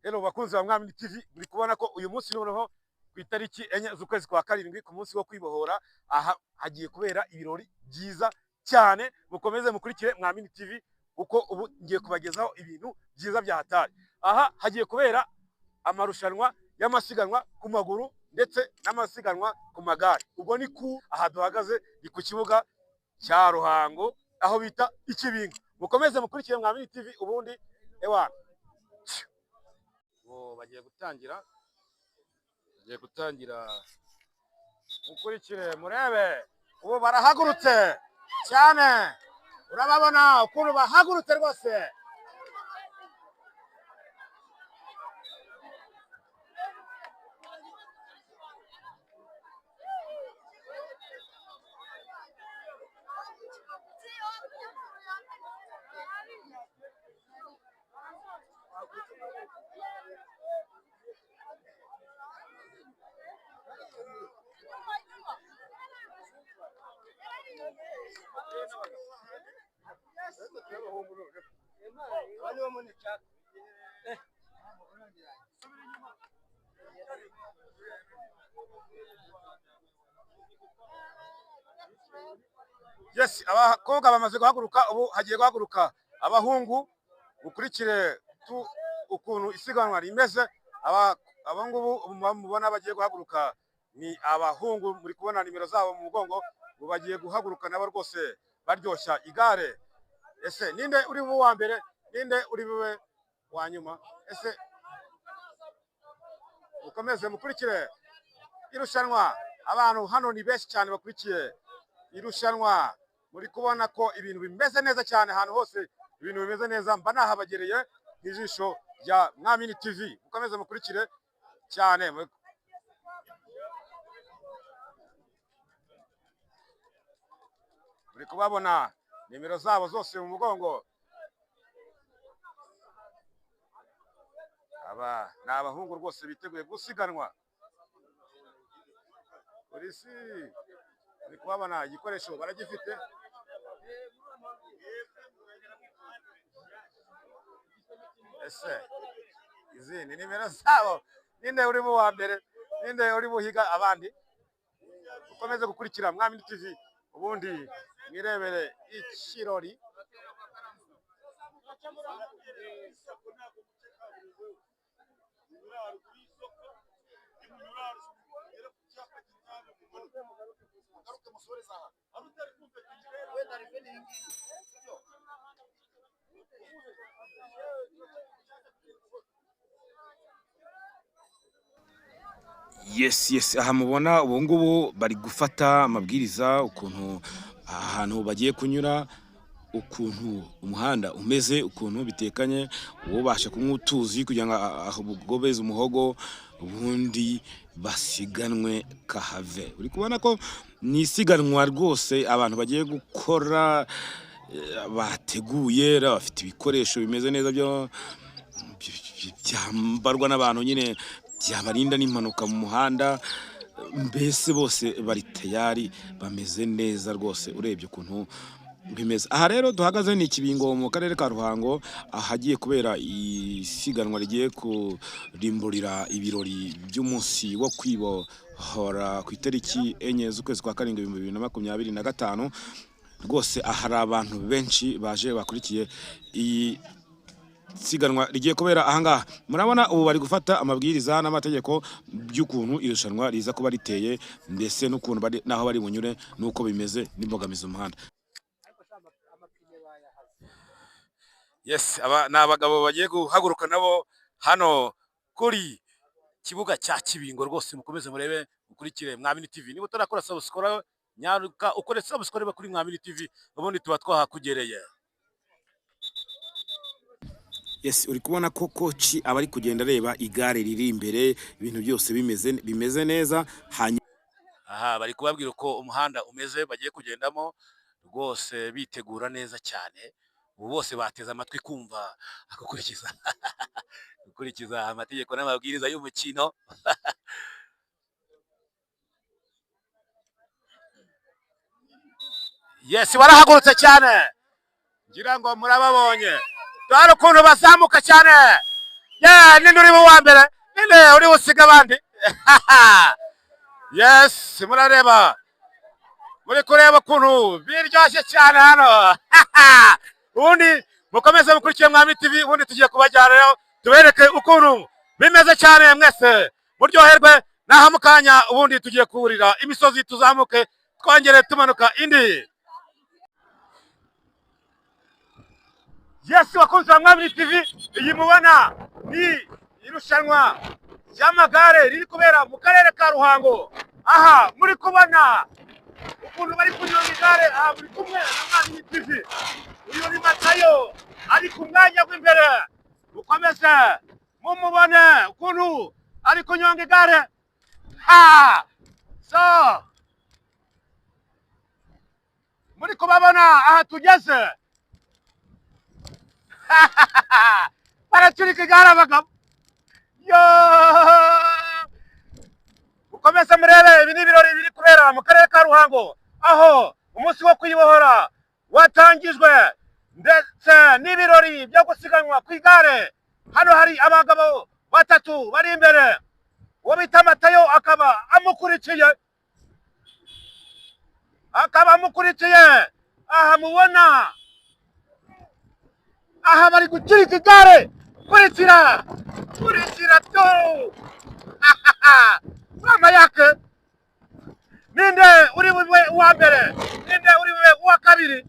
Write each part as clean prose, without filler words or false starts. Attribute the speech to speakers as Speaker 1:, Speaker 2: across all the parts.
Speaker 1: Hello bakunzi ba Mwamini TV, muri kubona ko uyu munsi noneho ku itariki 4 z'ukwezi kwa karindwi, ku munsi wo kwibohora, aha hagiye kubera ibirori byiza cyane. Mukomeze mukurikire Mwamini TV kuko ubu ngiye kubagezaho ibintu byiza bya hatari. Aha hagiye kubera amarushanwa y'amasiganwa ku maguru ndetse n'amasiganwa ku magare. Ubwo ni ku aha duhagaze ni ku kibuga cya Ruhango aho bita Ikibingo. Mukomeze mukurikire Mwamini TV ubundi ewana. Bo bagiye gutangira, bagiye gutangira, mukurikire murebe ubu barahagurutse cyane, urababona ukuntu bahagurutse rwose. Yes, abakobwa bamaze guhaguruka, ubu hagiye guhaguruka abahungu. Mukurikire tu ukuntu isiganwa rimeze. Aba ngubu mubona bagiye guhaguruka ni abahungu, muri kubona nimero zabo mu mugongo, ubu bagiye guhaguruka nabo rwose baryoshya igare. Ese ninde uri bube uwa mbere, ninde uri bube wa nyuma? Ese mukomeze mukurikire irushanwa. Abantu hano ni benshi cyane bakurikiye irushanwa. Muri kubona ko ibintu bimeze neza cyane, ahantu hose ibintu bimeze neza. Mba nahabagereye nk'ijisho rya Mwamini TV. Mukomeze mukurikire cyane. Muri kubabona nimero zabo zose mu mugongo. Aba ni abahungu rwose biteguye gusiganwa. Polisi muri kubabona igikoresho baragifite. Ese izi ni nimero zabo, ninde uri mu wa mbere, ninde uri buhiga abandi? Ukomeze gukurikira Mwamini TV ubundi mwirebere ikirori.
Speaker 2: Yes, yes, aha mubona ubu ngubu bari gufata amabwiriza ukuntu ahantu bagiye kunyura, ukuntu umuhanda umeze, ukuntu bitekanye, ubasha kunywa utuzi kugira ngo agobeze umuhogo, ubundi basiganwe kahave. Uri kubona ko ni isiganwa rwose abantu bagiye gukora, bateguye, bafite ibikoresho bimeze neza byo byambarwa n'abantu nyine, byabarinda n'impanuka mu muhanda. Mbese bose bari tayari, bameze neza rwose urebye ukuntu bimeze. Aha rero duhagaze ni Ikibingo mu karere ka Ruhango, ahagiye kubera isiganwa rigiye kurimburira ibirori by'umunsi wo kwibohora ku itariki 4 z'ukwezi kwa karindwi 2025. Rwose aha hari abantu benshi baje bakurikiye iyi siganwa rigiye kubera ahangaha. Murabona ubu bari gufata amabwiriza n'amategeko by'ukuntu irushanwa riza kuba riteye, mbese n'ukuntu bari n'aho bari bunyure n'uko bimeze n'imbogamizi mu muhanda.
Speaker 1: Yes, aba ni abagabo bagiye guhaguruka nabo hano kuri kibuga cya Kibingo rwose. Mukomeze murebe, mukurikire Mwamini TV. Niba utarakora subscribe, nyaruka ukore subscribe kuri Mwamini TV, ubundi tuba twahakugereye.
Speaker 2: Yes, uri kubona ko koci aba ari kugenda areba igare riri imbere, ibintu byose bimeze neza. Hanyuma
Speaker 1: aha bari kubabwira uko umuhanda umeze bagiye kugendamo, rwose bitegura neza cyane. Ubu bose bateze amatwi kumva gukurikiza amategeko n'amabwiriza y'umukino. Yes, barahagurutse cyane, ngira ngo murababonye. Dore ukuntu bazamuka cyane. Ya, ninde uri uwa mbere? Ninde uri busiga abandi? Yes, murareba, muri kureba ukuntu biryoshye cyane hano. Ubundi mukomeze mukurikiye Mwami TV, ubundi tugiye kubajyana rero tubereke ukuntu bimeze cyane, mwese muryoherwe. Naho mu kanya ubundi tugiye kuwurira imisozi, tuzamuke twongere tumanuka indi. Yes, bakunzi ba Mwami TV, iyi mubona ni irushanwa ry'amagare riri kubera mu karere ka Ruhango. Aha muri kubona ukuntu bari kunyonga igare, aha muri kumwe na Mwami TV. Uyu ni Matayo ari ku mwanya w'imbere, mukomeze mumubone ukuntu ari kunyonga igare. Ha! So muri kubabona aha tugeze, baracurika igare abagabo. Yo, mukomeze murebe, ibi ni ibirori biri kubera mu karere ka Ruhango, aho umunsi wo kwibohora watangijwe, ndetse n'ibirori byo gusiganwa ku igare. Hano hari abagabo batatu bari imbere, uwo bita Matayo akaba amukurikiye. Aha mubona aha bari gucurika igare. Kurikira, kurikira tu mama yake. Ninde uri bube uwa mbere? Ninde uri bube uwa kabiri?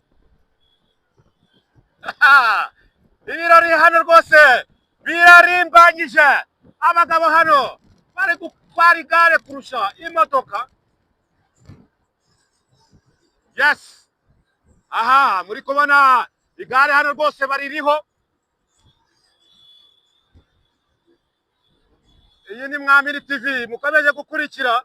Speaker 1: Ibirori hano rwose birarimbanyije. Abagabo hano bari gutwara igare kurusha imodoka. Yes, aha muri kubona igare hano rwose baririho. Iyi ni Mwamini TV, mukomeje gukurikira.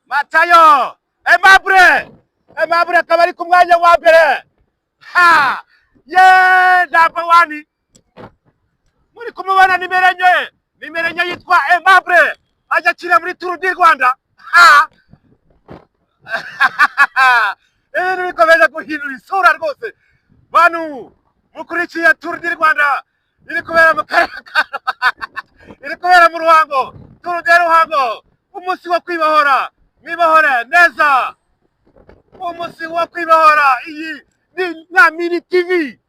Speaker 1: Matayo Aimable, Aimable akaba ari ku mwanya wa mbere. Ha, ye, number one. Muri kumubona nimero 4, nimero 4 yitwa Aimable, ajya akina muri Tour du Rwanda. Ha, ibintu bikomeje guhindura isura rwose. Bantu mukurikiye Tour du Rwanda iri kubera mu karere ka, iri kubera mu Ruhango, Tour de Ruhango, umunsi wo kwibohora, mwibohore neza, umunsi wo kwibohora. Iyi ni Mwamini TV,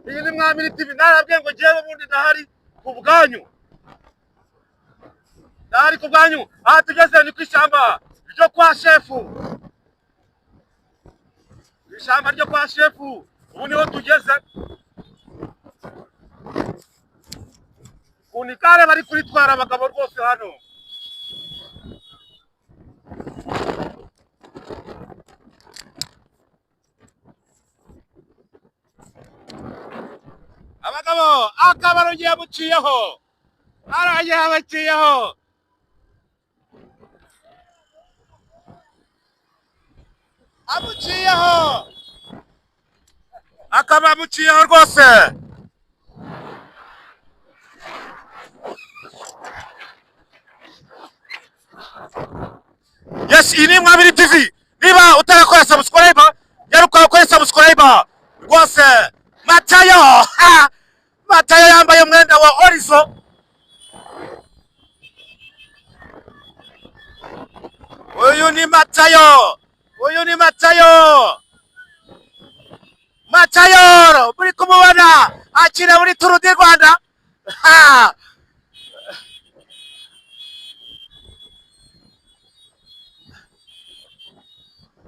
Speaker 1: iyi ni Mwamini TV. Narabwiye ngo njyewe ubundi ndahari ku bwanyu, ndahari ku bwanyu. Aha tugeze ni ku ishyamba ryo kwa shefu, ishyamba ryo kwa shefu, ubu niho tugeze. Ukuntu igare bari kuritwara abagabo rwose hano. Abagabo akaba arugiye amuciyeho, aragiye abaciyeho. Amuciyeho, akaba amuciyeho rwose. Yes, iyi ni Mwamini TV. Niba utarakora subscribe, nyaruka ukore subscribe rwose. Matayo, ha! Matayo yambaye umwenda wa Orizo. Uyu ni Matayo, uyu ni Matayo. Matayo muri kumubona akina muri Tour du Rwanda. Ha!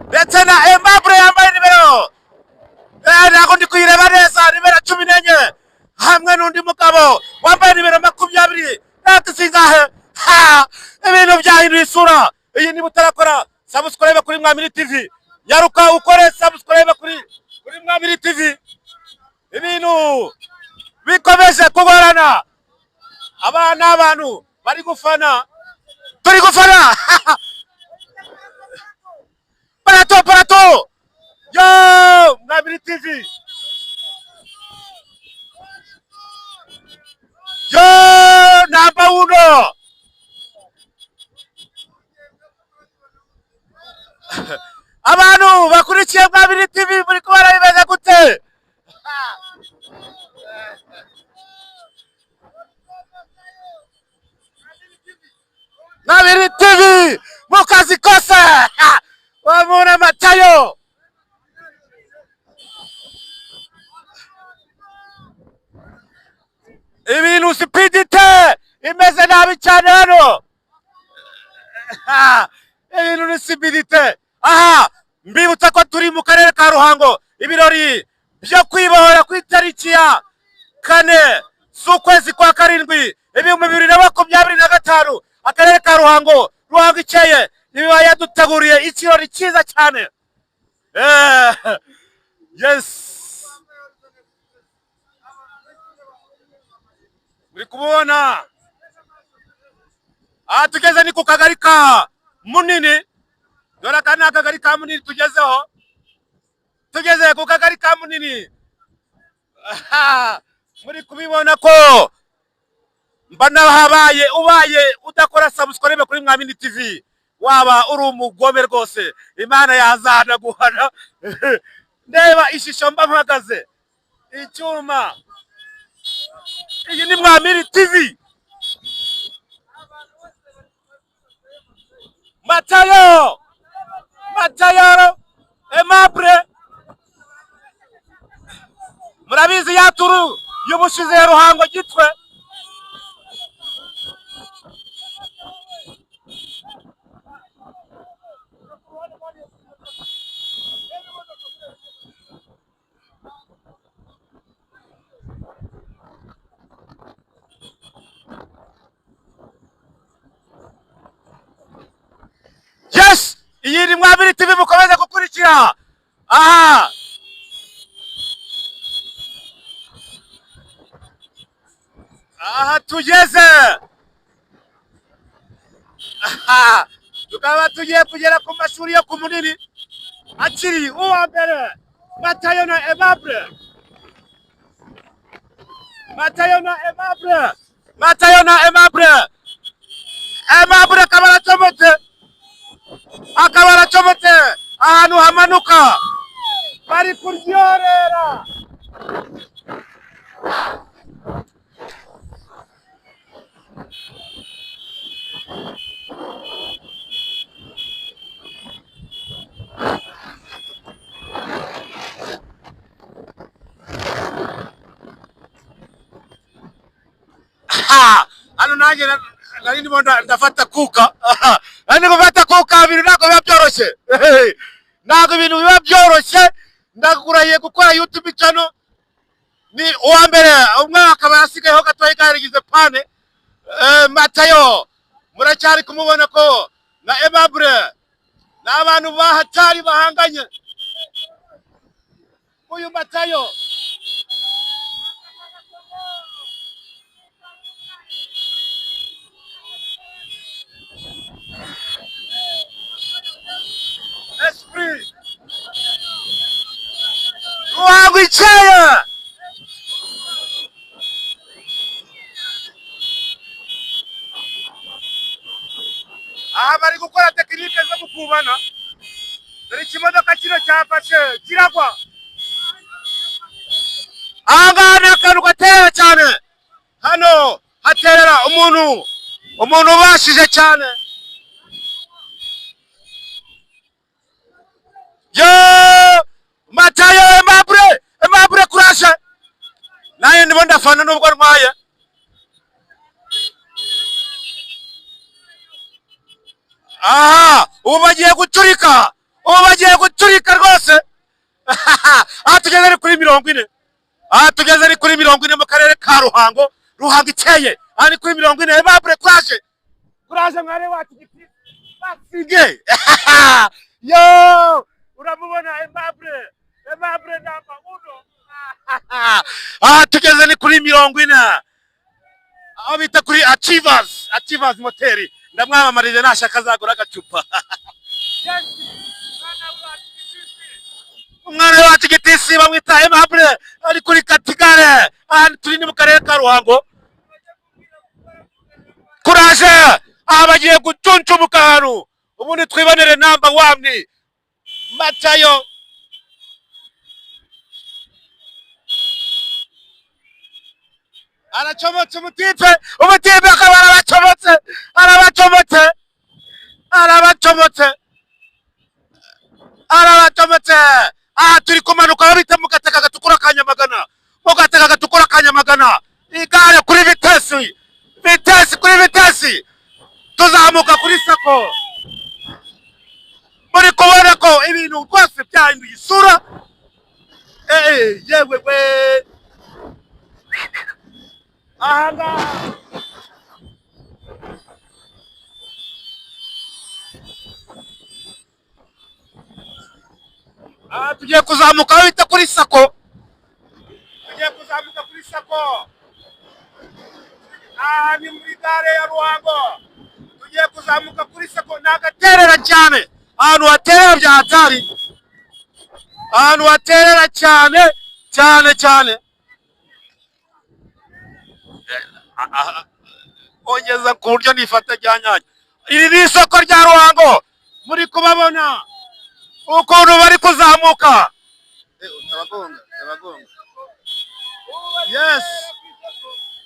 Speaker 1: Ndetse na Aimable yambaye nimero, ntabwo ndi kuyireba neza, nimero 14, hamwe n'undi mugabo wambaye nimero 20 ntabwo zingahe. Ha, ibintu byahinduye isura. Iyi niba utarakora subscribe kuri Mwamini TV, nyaruka ukore subscribe kuri Mwamini TV. Ibintu bikomeje kugorana. Aba ni abantu bari gufana, turi gufana. Parato, parato yo Mwamini TV yo number 1. Abantu bakurikiye Mwamini TV, muri kubona bimeze gute? Mwamini TV mu kazi kose. Wamuna Matayo. Ibintu speedite imeze nabi cyane hano. Ibintu ni speedite. Aha mbibutsa ko turi mu karere ka Ruhango, ibirori byo kwibohora ku itariki ya 4 z'ukwezi kwa 7 2025. Akarere ka Ruhango, Ruhango ikeye, ibiba yaduteguriye ikirori cyiza cyane. Yes, muri kubona aha tugeze ni ku kagari ka Munini. Dore aka ni akagari ka Munini tugezeho, tugeze ku kagari ka Munini. Muri kubibona ko mba nahabaye. Ubaye udakora subscribe kuri Mwamini TV waba uri umugome rwose, Imana yazana guhana. Ndeba ishusho mba mpagaze icyuma. Iyi ni Mwamini TV. Matayo, Matayo Aimable, murabizi ya turu y'ubushize ya Ruhango Gitwe. Yes, iyi ni Mwamini TV, mukomeze gukurikira. Aha aha tugeze, aha tukaba tugiye kugera ku mashuri yo ku Munini. Akiri uwa mbere Matayo na Aimable, Matayo na Aimable, Matayo na Aimable. Aimable akaba aracomotse, akaba aracomotse ahantu hamanuka, bari kuryorera. Hano nanjye nari ndimo ndafata kuka, nari ndimo gufata kuka. Ibintu ntabwo biba byoroshye, ntabwo ibintu biba byoroshye, ndakurahiye. Gukora YouTube channel ni uwa mbere, umwe akaba yasigayeho gatoya, igare rigize panne. Matayo muracyari kumubona ko na Aimable ni abantu bahatari bahanganye. Uyu Matayo Esprit Ruhango ikeye. Aha bari gukora technique zo gukubana. Dore ikimodoka kino cyafashe kiragwa. Aha ngaha ni akantu gaterera cyane, hano haterera umuntu ubashije cyane. Yo Matayo, Aimable, Aimable kurashe. Naye ndimo ndafana nubwo ntwaye. Aha ubu bagiye guturika, ubu bagiye guturika rwose. Aha tugeze ni kuri 40, aha tugeze ni kuri 40 mu karere ka Ruhango, Ruhango ikeye. Aha ni kuri 40. Aimable kuraje, kuraje mware wacu giti basige. Yo uramubona Aimable, Aimable namba uno. Aha tugeze ni kuri 40, aho bita kuri Achievers, Achievers moteri. Ndamwamamarije, nashaka azagura agacupa. Umwana wacu gitisi bamwita Aimable, ari kuri Katigare. Aha turi ni mu karere ka Ruhango. Kuraje, aha bagiye gucuncumuka ahantu, ubundi twibonere namba one. Matayo aracomotse umutipe, umutipe akaba arabacomotse, arabacomotse, arabacomotse, arabacomotse. Aha turi kumanuka aho bita mu gataka gatukura ka Nyamagana, mu gataka gatukura ka Nyamagana. Igare kuri vitesse, vitesse kuri vitesse, tuzamuka kuri sako. Muri kubona ko ibintu rwose byahinduye isura. Yewe we, aha ngaha aha tugiye kuzamuka aho bita kuri sako, tugiye kuzamuka kuri sako. Aha ni muri gare ya Ruhango, tugiye kuzamuka kuri sako. Ni agaterera cyane, ahantu haterera bya hatari, ahantu haterera cyane cyane cyane. Ongeza ku buryo nifata rya nyanya. Iri ni isoko rya Ruhango, muri kubabona ukuntu bari kuzamuka. Yes,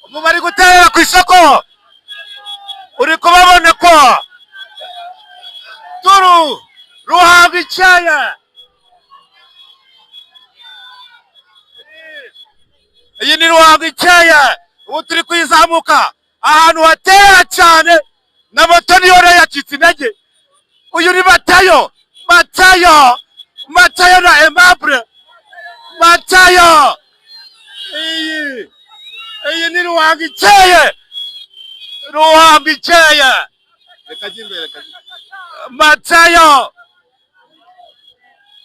Speaker 1: ubu bari guterera ku isoko, uri kubabona ko turu Ruhango ikeye. Iyi ni Ruhango ikeye, ubu turi kuyizamuka ahantu hatera cyane, na moto niyo rero yacitse intege. Uyu ni Matayo, Matayo, Matayo na Aimable Matayo. Iyi ni Ruhango ikeye, Ruhango ikeye.
Speaker 3: Reka jya imbere, reka jya.
Speaker 1: Matayo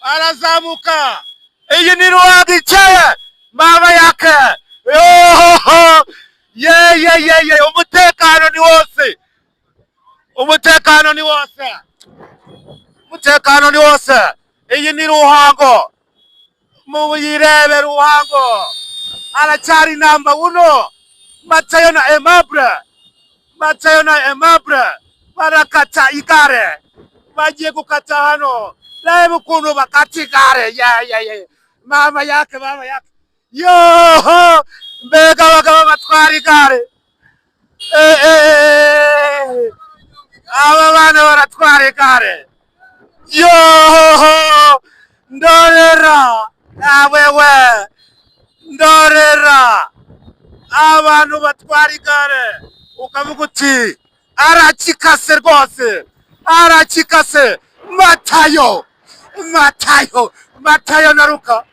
Speaker 1: arazamuka. Iyi ni Ruhango ikeye, mama yake. Yohoho, ye ye ye ye, umutekano ni wose, umutekano ni wose, umutekano ni wose. Iyi ni Ruhango, muyirebe Ruhango aracyari namba uno. Matayo na Aimable, Matayo na Aimable barakata igare, bagiye gukata hano. Reba ukuntu bakata igare, ye ye ye, mama yake, mama yake. Yoho, mbega abagabo batwara igare. Aba bana baratwara igare. Yoho, ndorera awewe, ndorera abantu batwara igare, ukavuga uti arakikase rwose, arakikase. Matayo, Matayo, Matayo na Luka.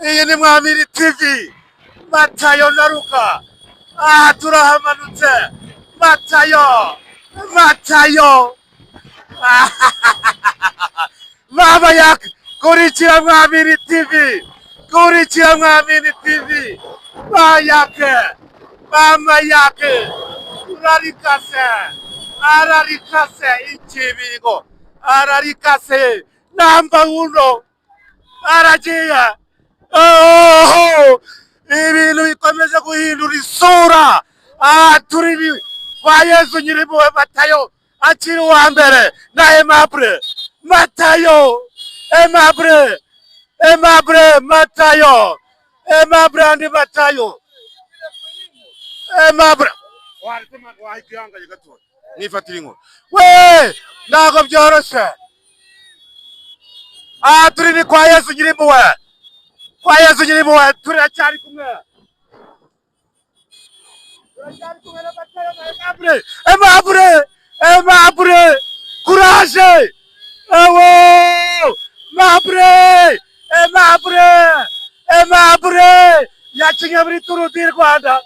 Speaker 1: Iyi ni Mwamini TV, Matayo na Luka. Aha turahamanutse. Matayo, Matayo. Mama yake, kurikira Mwamini TV, kurikira Mwamini TV. Mama yake, mama yake, ararikase, ararikase ikibingo, ararikase namba uno, aragiye. Oho, ibintu bikomeje guhindura isura. Aha turi kwa Yesu nyirimpuhwe. Matayo akiri uwa mbere na Aimable. Matayo, Aimable, Aimable, Matayo, Aimable and Matayo, Aimable. Wahita gato nifatira inkuru we, ntabwo byoroshye. Aha turi ni kwa Yesu nyirimpuhwe, kwa Yesu nyirimpuhwe, turacyari kumwe, turacyari kumwe na Matayo na Aimable. Aimable, Aimable, courage. Ewo, Aimable, Aimable, Aimable yakinye muri Tour du Rwanda,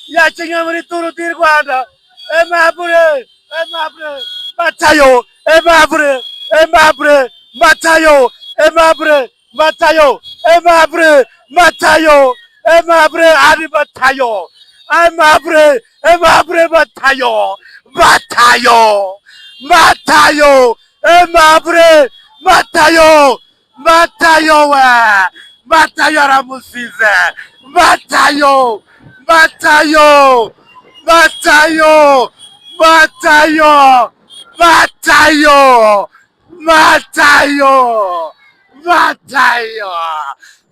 Speaker 1: yakinye muri Tour du Rwanda. Aimable, Aimable, Matayo, Aimable, Aimable, Matayo, Aimable, Matayo, Aimable, Matayo, Aimable ari Matayo, Aimable, Aimable, Matayo, Matayo, Matayo, Aimable, Matayo, Matayo we, Matayo aramusize. Matayo, Matayo, Matayo, Matayo, Matayo, Matayo, Matayo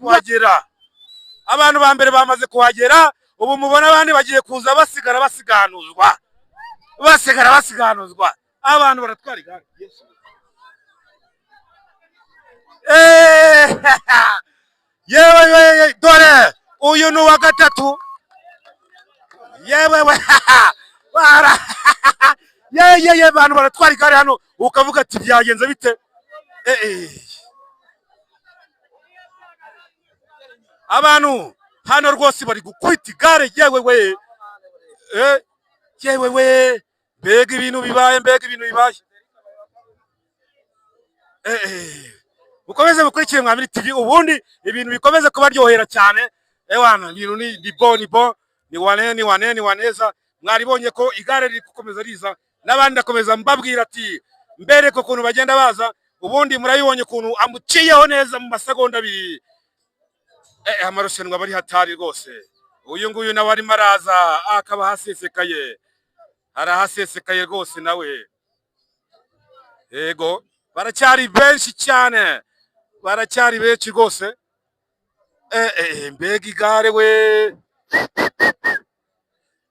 Speaker 1: kuhagera. Abantu ba mbere bamaze kuhagera, ubu mubona abandi bagiye kuza basigara basiganuzwa, basigara basiganuzwa. Abantu baratwara igare. Yesu. Yewe yewe, dore uyu ni uwa gatatu. Yewe we, bara ye ye ye, abantu baratwara igare hano ukavuga ati byagenze bite? Abantu hano rwose bari gukubita igare. Yewe we, yewe we, mbega ibintu bibaye, mbega ibintu bibaye! Mukomeze mukurikire Mwamini TV, ubundi ibintu bikomeze kubaryohera cyane. Ewana, ibintu ni bon, ni bon, ni wane, ni wane, ni waneza. Mwaribonye ko igare riri gukomeza riza n'abandi, ndakomeza mbabwira ati mbereke ukuntu bagenda baza. Ubundi murabibonye ukuntu amuciyeho neza mu masegonda 2. Amarushanwa bari hatari rwose. Uyu nguyu nawe arimo araza, akaba hasesekaye, arahasesekaye rwose nawe. Yego, baracyari benshi cyane, baracyari benshi rwose. Mbega igare we!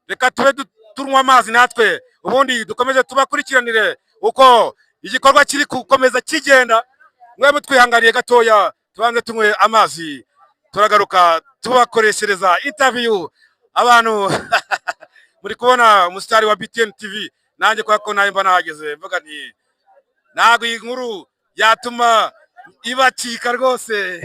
Speaker 1: Reka tube tunywa amazi natwe, ubundi dukomeze tubakurikiranire uko igikorwa kiri gukomeza kigenda. Mwe mutwihanganiye gatoya, tubanze tunywe amazi, turagaruka tubakoreshereza interview. Abantu muri kubona umusitari wa BTN TV, nanjye kwa ko nawe mba nahageze, mvuga nti ntabwo iyi nkuru yatuma ibacika rwose.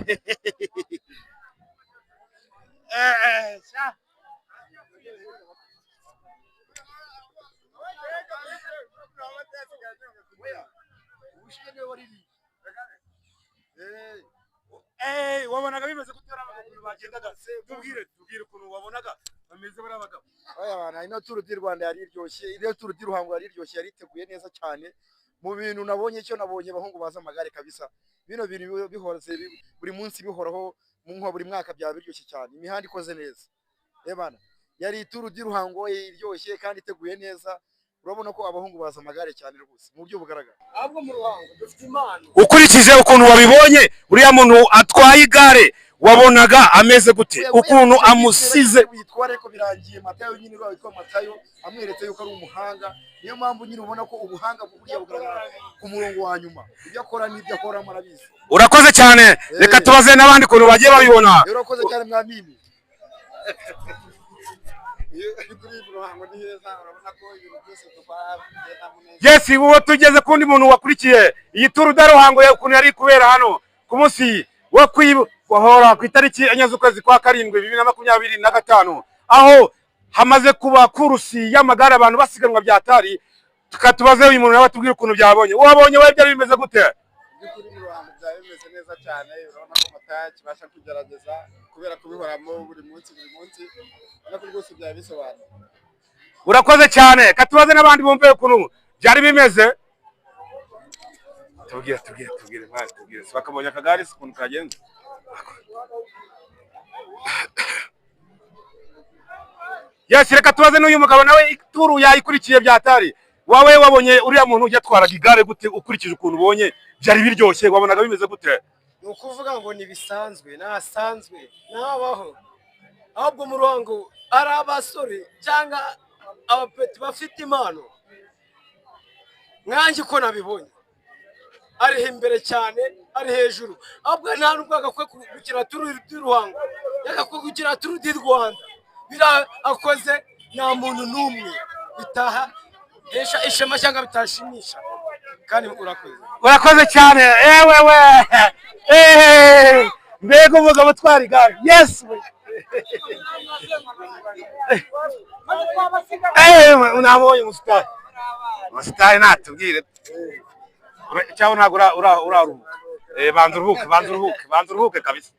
Speaker 1: Wabonaga bimeze gute ukuntu bagendaga? Tubwire, tubwire ukuntu wabonaga bameze bari abagabo.
Speaker 4: Oya bana, ino Tour du Rwanda yari iryoshye, ino Tour du Ruhango yari iryoshye, yari iteguye neza cyane. Mu bintu nabonye, icyo nabonye, abahungu baza amagare kabisa. Bino bintu bihoze buri munsi, bihoraho mu nka buri mwaka, byaba biryoshye cyane. Imihanda ikoze neza. Bana, yari Tour du Ruhango iryoshye kandi iteguye neza. Urabona ko abahungu baza amagare cyane rwose mu buryo bugaragara.
Speaker 5: Ahubwo mu Ruhango dufite impano.
Speaker 1: Ukurikije ukuntu wabibonye, uriya muntu atwaye igare wabonaga ameze gute, ukuntu amusize?
Speaker 4: Witwara ariko birangiye Matayo nyine, uriya witwa Matayo amweretse yuko ari umuhanga. Niyo mpamvu nyine ubona ko ubuhanga buriya bugaragara ku murongo wa nyuma, ibyo akora n'ibyo akoramo arabizi.
Speaker 1: Urakoze cyane, reka tubaze n'abandi ukuntu bagiye babibona.
Speaker 4: Urakoze cyane, mwamini.
Speaker 3: Ruhango ni heza, urabona ko ibintu byose dukora bigenda neza.
Speaker 1: Yes, ubu tugeze ku wundi muntu wakurikiye iyi Tour de Ruhango ukuntu yari kubera hano ku munsi wo kwibohora ku itariki 4 z'ukwezi kwa 7 2025, aho hamaze kuba course y'amagare, abantu basiganwa byatari. Tukatubaze uyu muntu nawe atubwire ukuntu byabonye. Wabonye wowe byari bimeze gute?
Speaker 3: By'ukuri mu Ruhango byaba bimeze neza cyane. Urabona ko Matayo kibasha kugerageza kubera kubihoramo buri munsi buri munsi, urabona ko rwose byaba bisobanuye.
Speaker 1: Urakoze cyane, katubaze n'abandi bumve ukuntu byari bimeze. Tubwire, tubwire, tubwire mwana, tubwire. Bakabonye akagare se ukuntu kagenze? Yes, reka tubaze n'uyu mugabo nawe ituru yayikurikiye byatari. Wawe wabonye uriya muntu yatwaraga igare gute? Ukurikije ukuntu ubonye byari biryoshye, wabonaga bimeze gute?
Speaker 5: Ni ukuvuga ngo ntibisanzwe, ntasanzwe ntabaho. Ahubwo mu Ruhango ari abasore cyangwa abapeti bafite impano. Nkanjye uko nabibonye, ari imbere cyane, ari hejuru. Ahubwo nta nubwo agakwiye gukina Tour du Ruhango, yagakwiye gukina Tour du Rwanda. Biriya akoze nta muntu n'umwe bitaha hesha ishema cyangwa bitashimisha. Kandi urakoze.
Speaker 1: Urakoze cyane. Ewe we, mbega umugabo utwara igare! Yes we, nabonye umusitari. Umusitari natubwire cyangwa ntabwo uraruhuka? Banza uruhuke, banza uruhuke, banza uruhuke kabisa.